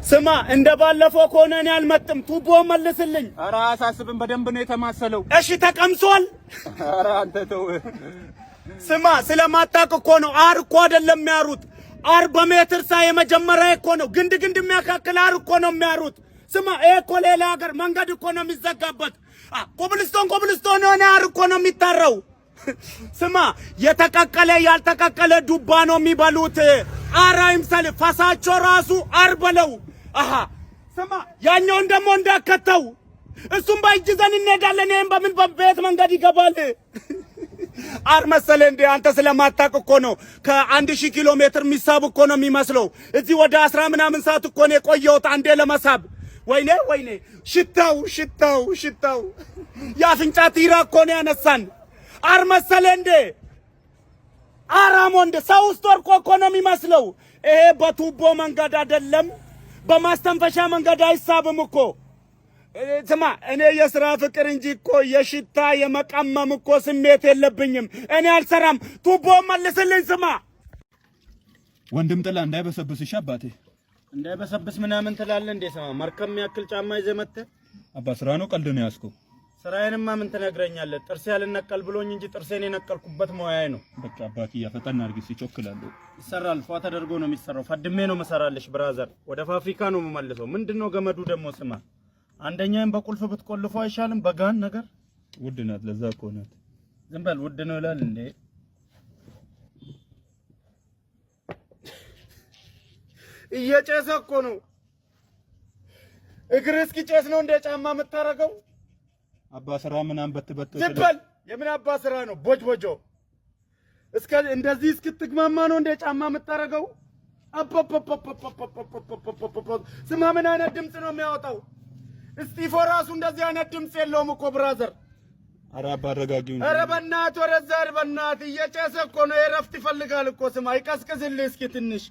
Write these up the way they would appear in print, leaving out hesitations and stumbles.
ስማ፣ እንደ ባለፈው ከሆነ እኔ አልመጥም። ቱቦ መልስልኝ። ኧረ አያሳስብም፣ በደንብ ነው የተማሰለው። እሺ ተቀምሷል። ኧረ አንተ ተው። ስማ፣ ስለማታውቅ እኮ ነው። አር እኮ አይደለም የሚያሩት። አር በሜትር ሳ የመጀመሪያ እኮ ነው። ግንድ ግንድ የሚያካክል አር እኮ ነው የሚያሩት። ስማ፣ ይሄ እኮ ሌላ ሀገር መንገድ እኮ ነው የሚዘጋበት። Cobblestone cobblestone የሆነ አር እኮ ነው የሚታረው። ስማ፣ የተቀቀለ ያልተቀቀለ ዱባ ነው የሚበሉት። አር አይምሰል፣ ፈሳቸው ራሱ አር በለው። አሃ ስማ፣ ያኛውን ደግሞ እንዳከተው እሱም በእጅ ዘን እንሄዳለን። ይሄን በምን በቤት መንገድ ይገባል? አር መሰለ እንዴ? አንተ ስለማታውቅ እኮ ነው። ከ1000 ኪሎ ሜትር የሚሳብ እኮ ነው የሚመስለው። እዚህ ወደ 10 ምናምን ሰዓት እኮ ነው የቆየሁት አንዴ ለመሳብ። ወይኔ ወይኔ፣ ሽታው ሽታው ሽታው የአፍንጫ ቲራ እኮ ነው ያነሳን። አር መሰለ እንዴ? አራም ወንድ ሰው ውስጥ ወርቆ እኮ ነው የሚመስለው። ይሄ በቱቦ መንገድ አይደለም፣ በማስተንፈሻ መንገድ አይሳብም እኮ። ስማ፣ እኔ የስራ ፍቅር እንጂ እኮ የሽታ የመቀመም እኮ ስሜት የለብኝም። እኔ አልሰራም። ቱቦ መልስልኝ። ስማ። ወንድም ጥላ እንዳይበሰብስ። እሺ አባቴ። እንዳይበሰብስ ምናምን ትላለህ እንዴ? ስማ፣ መርከብ የሚያክል ጫማ ይዘህ መጥተህ። አባ፣ ስራ ነው ቀልድ ነው ያዝከው? ስራዬንማ ምን ትነግረኛለህ? ጥርሴ ያልነቀል ብሎኝ እንጂ ጥርሴን የነቀልኩበት ሙያዬ ነው። በቃ አባቴ፣ እያፈጠን አድርጊ፣ ሲቾክላለሁ። ይሰራል። ፏ ተደርጎ ነው የሚሰራው። ፈድሜ ነው መሰራልሽ brother። ወደ ፋብሪካ ነው የምመልሰው። ምንድነው ገመዱ ደግሞ? ስማ፣ አንደኛዬን በቁልፍ ብትቆልፈው አይሻልም? በጋን ነገር። ውድ ናት፣ ለዛ እኮ ናት። ዝም በል። ውድ ነው ይላል እንዴ? እየጨሰ እኮ ነው። እግር እስኪጨስ ነው እንደ ጫማ የምታረገው? አባ፣ ስራ ምናምን በትበት። ዝም በል። የምን አባ ስራ ነው? ቦጅ ቦጆ እስከ እንደዚህ እስክትግማማ ነው እንደ ጫማ የምታረገው? አፓፓፓፓፓፓፓፓፓፓ። ስማ፣ ምን አይነት ድምፅ ነው የሚያወጣው? እስጢፎ ራሱ እንደዚህ አይነት ድምፅ የለውም እኮ brother። ኧረ አባ፣ አረጋጊው። ኧረ በእናትህ ወደዛ ሂድ፣ በእናትህ እየጨሰ እኮ ነው። የእረፍት ይፈልጋል እኮ። ስማ፣ ይቀዝቅዝልህ እስኪ ትንሽ።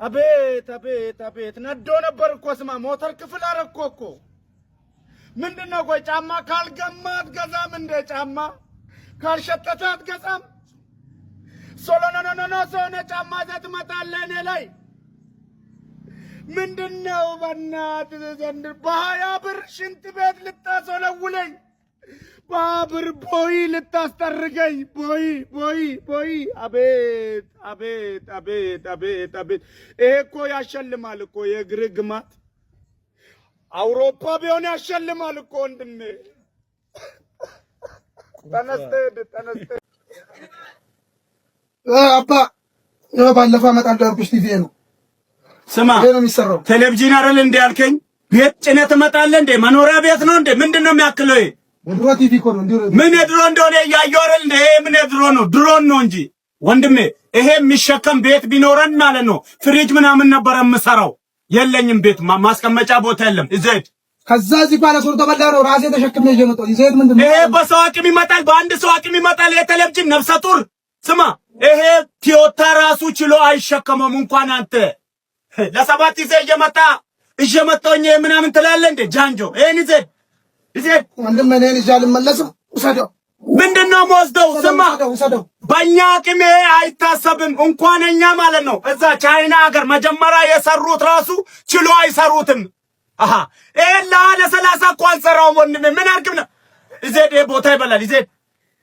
አቤት አቤት አቤት፣ ነዶ ነበር እኮ። ስማ፣ ሞተር ክፍል አረኮ እኮ። ምንድን ነው? ቆይ፣ ጫማ ካልገማ አትገዛም እንደ? ጫማ ካልሸተተ አትገዛም? ሶሎ ኖ ኖ ኖ ሰሆነ ጫማ ይዘህ ትመጣለህ እኔ ላይ። ምንድን ነው? በእናትህ ዘንድሮ በ20 ብር ሽንት ቤት ልታስወለውለኝ፣ በ20 ብር ቦይ ልታስጠርገኝ። ቦይ ቦይ ቦይ። አቤት አቤት አቤት አቤት አቤት! ይሄ እኮ ያሸልማል እኮ። የእግር ግማት አውሮፓ ቢሆን ያሸልማል እኮ ወንድሜ። ተነስተህ ሂድ፣ ተነስተህ። አባ፣ ይኸው ባለፈው አመጣለሁ ያልኩሽ ቲቪ ነው። ስማ። ይሄ ነው የሚሰራው። ቴሌቪዥን አይደል እንዴ ያልከኝ? ቤት ጭነት ትመጣለህ እንዴ? መኖሪያ ቤት ነው እንዴ? ምንድን ነው የሚያክለው ይሄ? የድሮ ቲቪ እኮ ነው። እንዲሁ። ምን የድሮ እንደሆነ እያየሁ አይደል እንዴ? ይሄ ምን የድሮ ነው? ድሮን ነው እንጂ ወንድሜ። ይሄ የሚሸከም ቤት ቢኖረን ማለት ነው ፍሪጅ ምናምን ነበር የምሰራው። የለኝም፣ ቤት ማስቀመጫ ቦታ የለም። ይዘህ ከዛ እዚህ ባለ ሶርቶ በላ ነው ራሴ ተሸክሜ ይዤ መጣሁ። ይዘህ ምንድን ነው? ይሄ በሰው አቅም ይመጣል፣ በአንድ ሰው አቅም ይመጣል። የቴሌቪዥን ነፍሰ ጡር። ስማ፣ ይሄ ቲዮታ ራሱ ችሎ አይሸከመውም። እንኳን አንተ ለሰባት ይዘህ እየመጣ እየመጣሁኝ ምናምን ትላለህ እንዴ? ጃንጆ፣ ይሄን ይዘህ ይዘህ ወንድም፣ እኔን ይዤ አልመለስም። ውሰደው። ምንድን ነው የምወስደው? ስማ፣ ውሰደው፣ ውሰደው። በእኛ አቅም ይሄ አይታሰብም። እንኳን እኛ ማለት ነው እዛ ቻይና ሀገር መጀመሪያ የሰሩት ራሱ ችሎ አይሰሩትም። አሃ፣ ይሄን ለ30 እኮ አንሰራውም ወንድሜ። ምን አርግም ነው? ይዘህ ይሄ ቦታ ይበላል። ይዘህ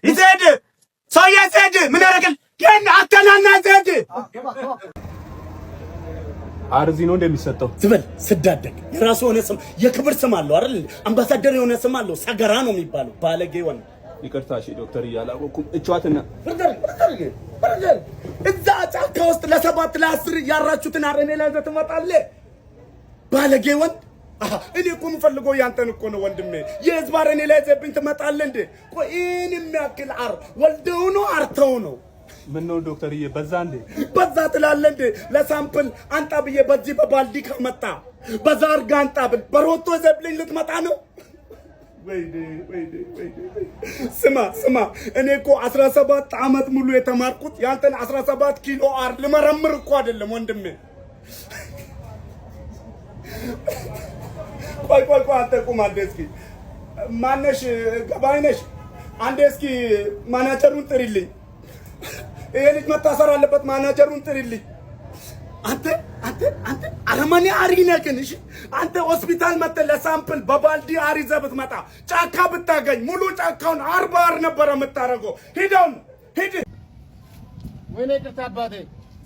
ይዘህ ሰውዬ ይዘህ ምን ያደርግል? ግን አተናና ይዘህ። አርዚ ነው እንደሚሰጠው። ዝበል ስዳደግ የራሱ የሆነ ስም፣ የክብር ስም አለው አይደል? አምባሳደር የሆነ ስም አለው። ሰገራ ነው የሚባለው። ባለጌ ወንድ። ይቅርታ እሺ ዶክተር፣ እያላወኩም እቿትና brother፣ brother፣ brother፣ እዛ ጫካ ውስጥ ለሰባት ለ10 ያራችሁትን አረኔ ላይ ይዘህ ትመጣለህ። ባለጌ ወንድ። አሃ፣ እኔ እኮ የምፈልገው ያንተን እኮ ነው ወንድሜ። የህዝብ አረኔ ላይ ይዘህብኝ ትመጣለህ እንዴ? ቆይ፣ ይህን የሚያክል አር ወልደው ነው አርተው ነው? ምን ነው ዶክተርዬ፣ በዛ እንዴ? በዛ ትላለህ እንዴ? ለ sample አንጣ ብዬ በዚህ በባልዲ ከመጣ በዛ አርጋ አንጣ ብል በሮቶ ይዘህብልኝ ልትመጣ ነው? ወይኔ ወይኔ ወይኔ! ስማ ስማ፣ እኔ እኮ 17 ዓመት ሙሉ የተማርኩት ያንተን 17 ኪሎ አር ልመረምር እኮ አይደለም ወንድሜ። ቆይ ቆይ ቆይ፣ አንተ ቁም አንዴ እስኪ። ማነሽ? ገባይነሽ? አንዴ እስኪ ማናጀሩን ጥሪልኝ። ይሄ ልጅ መታሰር አለበት። ማናጀሩን ጥሪልኝ። አንተ አንተ አንተ። አረመኔ አሪ ነህ ግን። እሺ አንተ ሆስፒታል መጥተህ ለ sample በባልዲ አር ይዘህ ብትመጣ ጫካ ብታገኝ ሙሉ ጫካውን አር በአር ነበረ የምታደርገው። ሂደውን ሂድ። ወይኔ ይቅርታ አባቴ።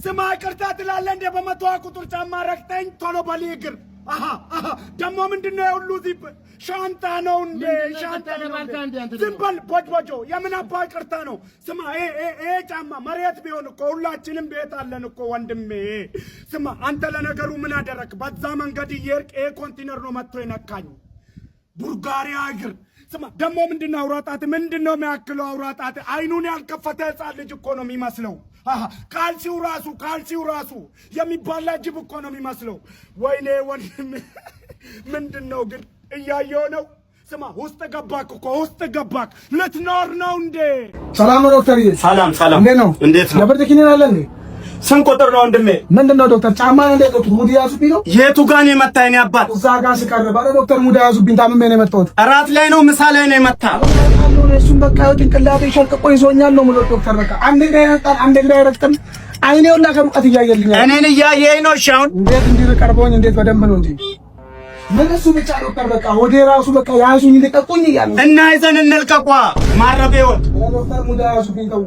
ስማ ይቅርታ ትላለህ እንዴ? በመቶዋ ቁጥር ጫማ ረግጠኝ ቶሎ በል እግር። አሃ አሃ፣ ደግሞ ምንድነው የሁሉ ዚፕ? ሻንጣ ነው እንዴ? ሻንጣ ነው እንዴ? ዝም በል ቦጅቦጆ። የምን አባ ይቅርታ ነው? ስማ ይሄ ጫማ መሬት ቢሆን እኮ ሁላችንም ቤት አለን እኮ ወንድሜ። ስማ አንተ ለነገሩ ምን አደረክ? በዛ መንገድ እየሄድክ ይሄ ኮንቲነር ነው መጥቶ የነካኝ። ቡልጋሪያ እግር። ስማ ደግሞ ምንድነው አውራጣት? ምንድነው የሚያክለው አውራጣት? አይኑን ያልከፈተ ህፃን ልጅ እኮ ነው የሚመስለው። አሃ ካልሲው ራሱ ካልሲው ራሱ የሚባላ ጅብ እኮ ነው የሚመስለው። ወይኔ ወንድሜ ምንድነው ግን እያየው ነው። ስማ ውስጥ ገባክ እኮ ውስጥ ገባክ። ልትኖር ነው እንዴ? ሰላም ነው ዶክተርዬ? ሰላም ሰላም። እንዴት ነው? እንዴት ነው? ለብርድ ኪኒን አለ እንዴ? ስንት ቁጥር ነው ወንድሜ? ምንድን ነው ዶክተር? ጫማ ነው እንደ mood ያዙብኝ ነው። የቱ ጋር ነው የመታ የኔ አባት? እዛ ጋር ስቀርብ፣ ኧረ ዶክተር mood ያዙብኝ፣ ታምሜ ነው የመጣሁት። እራት ላይ ነው ምሳ ላይ ነው የመታ? እሱም በቃ ጭንቅላቴ ሸልቅቆ ይዞኛል ነው የምለው ዶክተር። በቃ አንድ እግሬ ይረግጣል፣ አንድ እግሬ አይረግጥም። አይኔ ሁላ ከሩቀት እያየልኛል። እኔን እያየኸኝ ነው? እሺ አሁን እንዴት እንዲህ ቀርበውኝ እንዴት በደንብ ነው እንጂ ምን እሱ ብቻ ዶክተር፣ በቃ ወደ ራሱ በቃ ያዙኝ ልቀቁኝ እያለ እና ይዘን እንልቀቋ ማረቤዎት። ዶክተር mood ያዙብኝ ተው።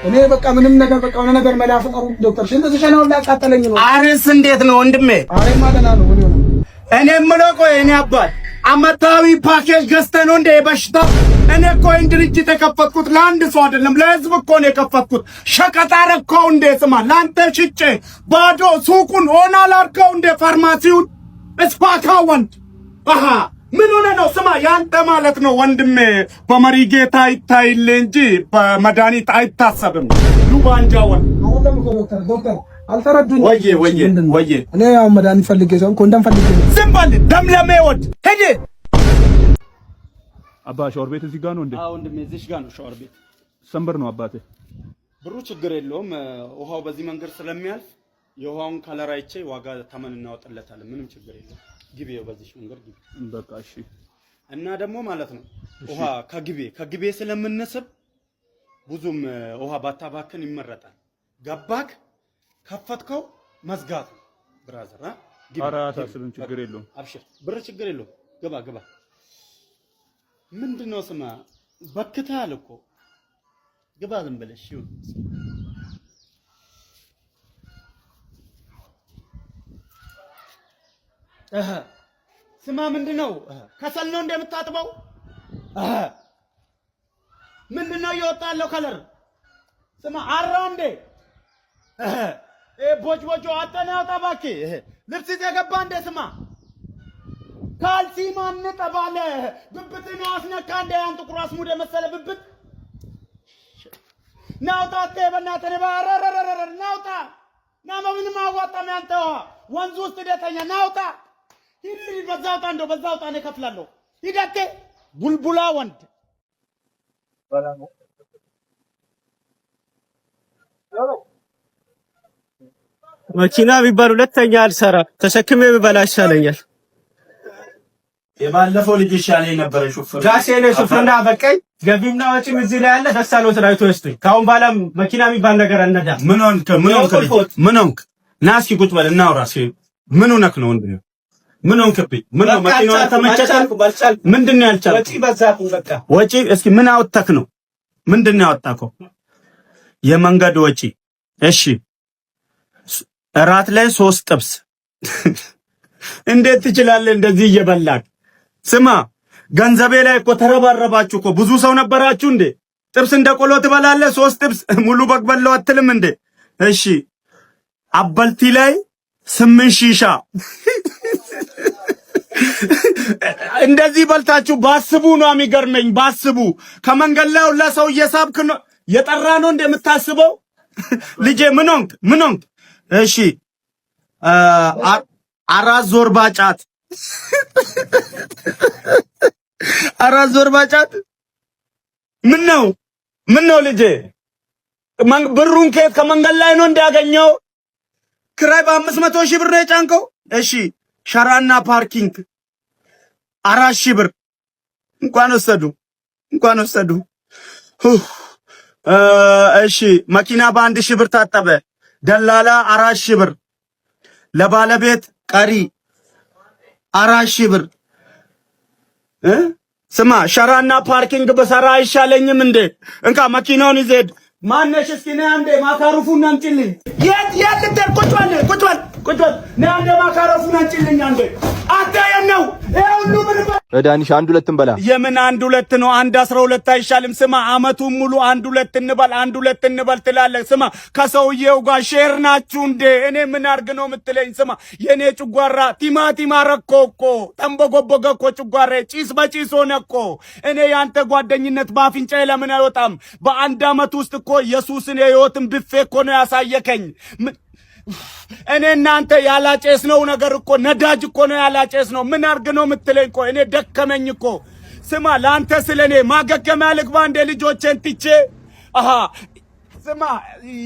እኔ በቃ ምንም ነገር በቃ የሆነ ነገር መላፍቀሩ ዶክተር ሽንት ስሸና ሁላ ያቃጠለኝ ነው። አርስ እንዴት ነው ወንድሜ? አሬማ ደህና ነው። ምን ይሆናል? እኔ የምለው ቆይ እኔ አባት አመታዊ ፓኬጅ ገዝተህ ነው እንደ የበሽታ? እኔ እኮ ይህን ድርጅት የከፈትኩት ለአንድ ሰው አይደለም፣ ለህዝብ እኮ ነው የከፈትኩት። ሸቀጥ አረግከው እንዴ? ስማ ለአንተ ሽጬ ባዶ ሱቁን ሆና ላርከው እንዴ? ፋርማሲውን እስፓካ ወንድ አሃ ምን ሆነ ነው? ስማ ያንተ ማለት ነው ወንድሜ፣ በመሪ ጌታ ይታይልህ እንጂ በመድኃኒት አይታሰብም። ሉባንጃ ወንድ አይደለም እኮ ዶክተር፣ ዶክተር አልተረዱኝ። ወዬ ወዬ ወዬ። እኔ ያው መድኃኒት ፈልጌ ሳይሆን ኮንደም ፈልጌ ነው። ዝም በል ደምለሜ ወድ ሂድ። አባ ሻወር ቤት እዚህ ጋር ነው እንዴ? አዎ ወንድሜ፣ እዚህ ጋር ነው ሻወር ቤት። ሰንበር ነው አባቴ። ብሩ ችግር የለውም። ውሃው በዚህ መንገድ ስለሚያልፍ የውሃውን color አይቼ ዋጋ ተመን እናወጣለታለን። ምንም ችግር የለውም። ግቢ፣ በዚህ መንገድ ግቢ። በቃ እሺ። እና ደግሞ ማለት ነው ውሃ ከግቤ ከግቤ ስለምንስብ ብዙም ውሃ ባታባክን ይመረጣል። ገባክ? ከፈትከው መዝጋት ነው brother። አ ግቢ። ኧረ አታስብም፣ ችግር የለውም። አብሽር፣ ብር ችግር የለውም። ግባ ግባ። ምንድነው ስማ፣ በክተሃል እኮ ግባ፣ ዝም ብለሽ ይሁን። እህ ስማ፣ ምንድነው ከሰል ነው እንደምታጥበው? እህ ምንድነው እየወጣ ያለው color? ስማ አራ እንዴ? እህ ቦጅ ቦጆ አጠና ያውጣ እባክህ። ልብስ ይዘህ ገባ እንዴ? ስማ ካልሲ ማን ጠባለ? ብብትን አስነካ እንደ ያን ጥቁር አስሙድ የመሰለ ብብት ናውጣ። በእናትህ ናውጣ። ና በምንም አያዋጣም ያንተ ውሃ ወንዙ ውስጥ ደተኛ ናውጣ። ሂድ ሂድ፣ በዛ ውጣ፣ እንደው በዛ ውጣ፣ እኔ እከፍላለሁ። ሂድ አቴ ቡልቡላ ወንድ። መኪና ቢባል ሁለተኛ አልሰራ ተሸክሜ ብበላ ይሻለኛል። የባለፈው ልጅ ይሻለኝ ነበረ ሹፍር ጋሼ እኔ ሹፍርና በቀኝ ገቢምና ወጪም እዚህ ላይ ያለ ደስ ያለዎትን አይቶ ይስጡኝ። ከአሁን በኋላ መኪና የሚባል ነገር አልነዳም። ምን ሆንክ? ምን ሆንክ? ምን ሆንክ? ና እስኪ ቁጭ በል እናውራ። እስኪ ምን ሆነክ ነው ወንድሜ? ምን ሆንክብኝ? ምን ነው መኪናው ተመቸከ? ምንድን ነው ያልቻልኩት? ወጪ በዛብኝ በቃ። ወጪ እስኪ ምን አወጣክ ነው? ምንድን ነው ያወጣከው? የመንገድ ወጪ። እሺ እራት ላይ 3 ጥብስ እንዴት ትችላለህ? እንደዚህ እየበላክ ስማ፣ ገንዘቤ ላይ እኮ ተረባረባችሁ እኮ ብዙ ሰው ነበራችሁ እንዴ? ጥብስ እንደ ቆሎ ትበላለህ? 3 ጥብስ ሙሉ በግ በላው አትልም እንዴ? እሺ አበልቲ ላይ 8 ሺሻ እንደዚህ በልታችሁ ባስቡ ነው የሚገርመኝ። ባስቡ ከመንገድ ላይ ሁላ ሰው እየሳብክ ነው የጠራ ነው እንደምታስበው። ልጄ ምን ሆንክ? ምን ሆንክ? እሺ 4 ዞርባ ጫት 4 ዞርባ ጫት። ምን ነው ምን ነው ልጄ ብሩን ከየት ከመንገድ ላይ ነው እንዳገኘው? ክራይ በ500 ሺህ ብር ነው የጫንከው? እሺ ሸራና parking 4 ሺህ ብር እንኳን ወሰዱ እንኳን ወሰዱ። እሺ መኪና በ1 ሺህ ብር ታጠበ። ደላላ 4 ሺህ ብር ለባለቤት ቀሪ 4,000 ብር እ ስማ ሸራና parking በሰራ አይሻለኝም እንዴ? እንካ መኪናውን ይዘህ ሂድ። ማነሽ? እስኪ ነይ አንዴ ማካሩፉን አምጪልኝ። የት የት ልትሄድ? ቁጭ በል ቁጭ በል ቁጭ በል። ነይ አንዴ ማካሩፉን አምጪልኝ አንዴ። አንተ የት ነው ይሄ ሁሉ ብር? ዳኒሽ አንድ ሁለት እንበላ። የምን አንድ ሁለት ነው? አንድ 12 አይሻልም? ስማ አመቱን ሙሉ አንድ ሁለት እንበል አንድ ሁለት እንበል ትላለህ። ስማ ከሰውዬው ጋር share ናችሁ እንዴ? እኔ ምን አርግ ነው የምትለኝ? ስማ የኔ ጭጓራ ቲማቲም አረኮ እኮ፣ ተንቦጎቦገ እኮ ጭጓራ፣ ጭስ በጭስ ሆነ እኮ። እኔ ያንተ ጓደኝነት በአፍንጫዬ ለምን አይወጣም? በአንድ አመት ውስጥ እኮ የሱስን የህይወትን ብፌ እኮ ነው ያሳየከኝ። እኔ እናንተ ያላጨስ ነው ነገር እኮ ነዳጅ እኮ ነው ያላጨስ ነው። ምን አርግ ነው የምትለኝ? እኮ እኔ ደከመኝ እኮ። ስማ ለአንተ ስለ እኔ ማገገሚያ ልግባ እንደ ልጆቼን ትቼ? አሃ ስማ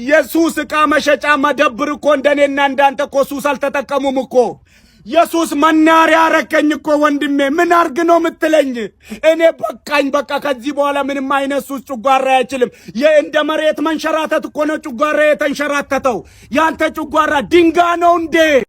የሱስ ዕቃ መሸጫ መደብር እኮ እንደኔና እንዳንተ እኮ ሱስ አልተጠቀሙም እኮ። የሱስ መናሪያ አረከኝ እኮ ወንድሜ። ምን አርግ ነው የምትለኝ? እኔ በቃኝ፣ በቃ ከዚህ በኋላ ምንም አይነት ሱስ ጭጓራ አይችልም። እንደ መሬት መንሸራተት እኮ ነው ጭጓራ የተንሸራተተው። ያንተ ጭጓራ ድንጋይ ነው እንዴ?